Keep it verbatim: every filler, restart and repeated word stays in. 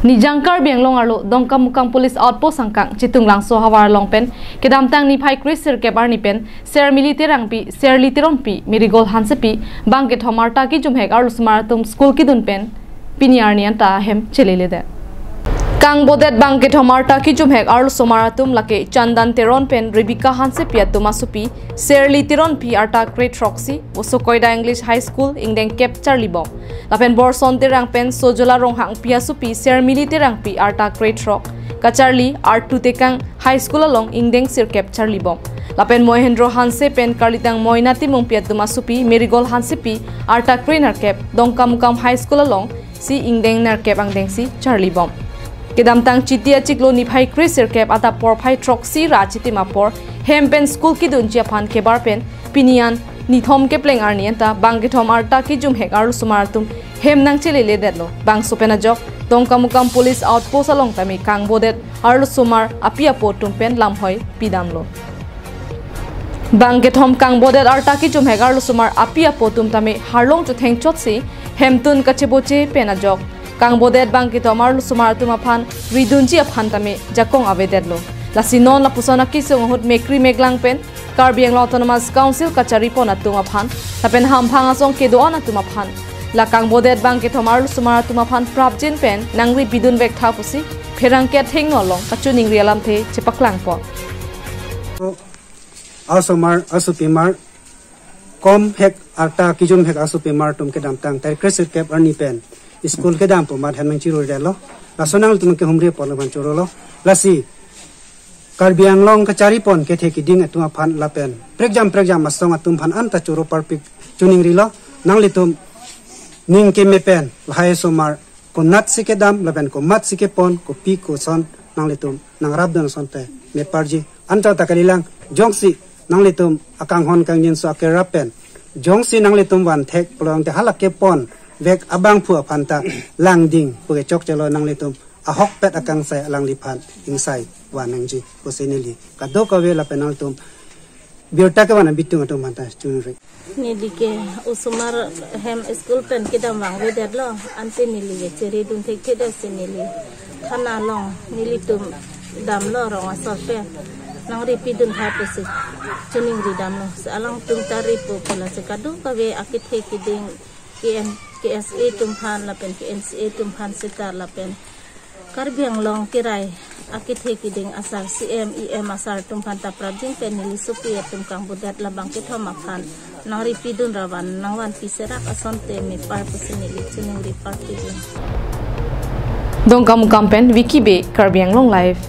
Nijang Karbi Anglong arlo Dongkamukam Police Outpost angkang Chitunglangso havar along pen kedamtang niphai kre sirkep arni pen Sermili Terangpi, Serli Teronpi, Marigold Hansepi, bang kethom arta kijumhek arlosomar atum school kedun pen pini arni anta ahem cheleledet. Kangbodet bang kethom arta kijumhek arlosomar atum lake Chandan Teron pen Rebecca Hansepi atum asopi Serli Teronpi arta kre throksi, Vosokoida English High School, ingdeng kep charlibom. Lapen Borson Terang pen Sojola Ronghangpi asopi Sermili Terangpi arta kre throk, kacharli artu tekang High School along ingdeng sirkep charlibom. Lapen Mohendro Hanse pen Karlitang Moina Timungpi atum asopi Marigold Hansepi arta kre nerkep Dongkamukam High School alongsi ingdeng nerkep angdengsi charlibom. Kedamtang Chiti achiklo niphai kre sirkep adap porphai throksi ra achitim apor hem pen school kedunji aphan kebar pen pini an nithom kepleng arni anta bang kethom arta kijumhek arlosomar atum hem nangcheleledetlo. Bangso pen ajok Dongkamukam Police Outpost along tame kangbodet arlosomar api apo atum pen lamhoi pidamlo. Bang kethom kangbodet arta kijumhek arlosomar api apo atum tame harlong chotheng chotsi hemtun kacheboche pen ajok kangbodet bang kethom arlosomar atum aphan ridunji aphan tame jakong avedetlo. Lasi non lapuson akesung ahut mekri meklang pen Karbi Anglong Autonomous Council kacharipon atum aphan lapen hamphang asong kedo-an atum aphan la kangbodet bang kethom arlosomar atum aphan prapjin pen nangri pidun vektha pusi pherangke athengno along kachiningri alamthe chepaklangpo. Arlosomar, arsopimar, komhek arta kijumhek arsopimar atum kedamtang tarik kre sirkep arni pen school kedam pu amat hem nangchiruredetlo. Laso nanglitum kehumri apor laman chorolo. Lasi Karbi Anglong kacharipon kethe kiding atum aphan lapen prekjam prekjam asong atum aphan anta choro parpik chiningrilo. Nanglitum ning keme pen lahai osomar konatsi kedam lapen komatsi kepon, kopi koson nanglitum nangrapdun asonte meparji. Anchot ta kalilang, jongsi nanglitum akanghon kangjinso akerap pen jongsi nanglitum vanthek pulote hala keponvek abangphu aphan ta langding puke chokchelo, nanglitum ahokpet akangsai alangliphan ingsai van nangji pusi neli kadokave lapen nanglitum birta kevan abitung atum aphan ta chunri. Neli ke osomar hem school pen kedam vangvedetlo, ante neli ke cheridun thekthedetsi neli thana along nelitum damlo rong asor pen nangri pidun tha pusi chiningri damlo. Si alangtum ta ripo pu lasi kadokave akethe kiding K N, K S A atum aphan lapen K N C A atum aphan seta lapen Karbi Anglong kerai akethe kiding asar, C M, E M asar atum aphan ta prapjin pen neli sopi atum kangbodet labang kethom aphan nangri pidun ra van nangvanpi serak asonte mepar pusi neli chiningri parpidun. Dongkamukam pen Vicky Bey, Karbi Anglong Live.